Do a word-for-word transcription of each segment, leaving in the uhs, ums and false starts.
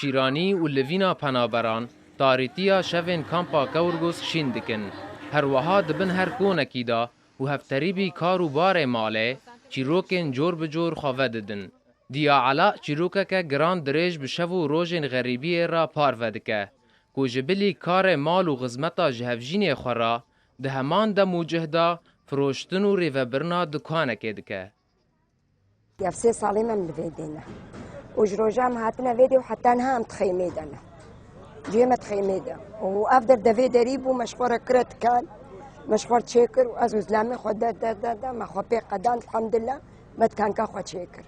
Şîranî û livîna penaberan tarîtiya şevên kampa Kewrgusk şîn dikin. Her wiha di bin her konekî de û hevterîbî kar û barê malê çîrokên cor bi cor xwe vedidin. Diya Ela çîrokeke giran dirêj bi şev û rojên xerîbiyê re parve dike, ku ji bilî karê mal û xizmeta ji hevjînê xwe re di heman dem û cih de firoştin û rêvebirina dukanekê dike. Ev sê salê me em li vê dê ne. Û ji roja em hatine vê dê û heta niha em di xeymê de ne. Cihê me di xeymê de. Û ev der devê derî bû, me ji xwe re kire dikan, me ji xwe re çêkir û ez û zilamê xwe der, der, der, der, me xwe pê qedan, elhamdulillah, me dikanka xwe çêkir.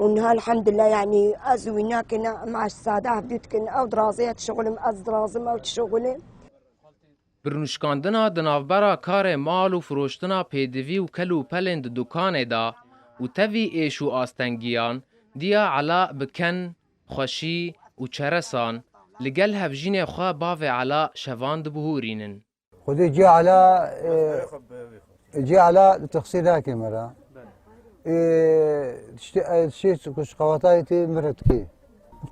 Û niha elhamdulillah, yanî ez û wî nakine, em eş sade hevdû dikin, ew dirazê ye dişixulim, ez dirazim, ew dişixulê. Bi rûnişkandina di navbera karê mal û firoştina pêdivî û kel û pelên di dukanê de û tevî êş û astengiyan, Diya Ela bi ken, xweşî û çeresan li gel hevjînê xwe bavê Ela şevan dibihûrînin. Xwedê Diya Ela, e, Diya Ela teqsîr nake me re. Ê, tiştê, ê, tiştê ku ji qewatayê tê min re dikê.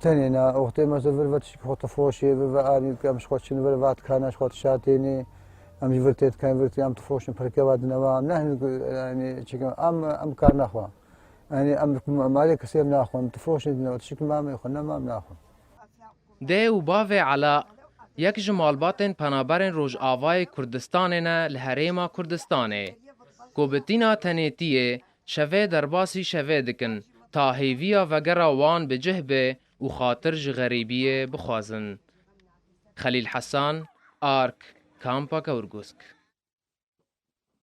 Tenê ne, wextê me vir ve tiştê xwe difroşê, vir ve anî, em ji xwe çin vir ve dikana, ji xwe dişatênê, em ji vir tê dikin, vir tê, em difroşin, pirke ve dine ve, em ne hin, yanî, çikim, em, em kar naxwe. Yanî, em malê kesê em naxwin, difroşin dine ve, tiştê mamê xwe, ne mam naxwin. Dê û bavê Ela yek ji malbatên penaberên Rojavayê Kurdistanê ne li Herêma Kurdistanê, ku bi tîna tenêtiyê şevê derbasî şevê dikin, ta hêviya vegera wan bi cih be û xatir ji xerîbiyê bixwazin. Xelîl Hesan, Ark, Kampa Kewrgusk.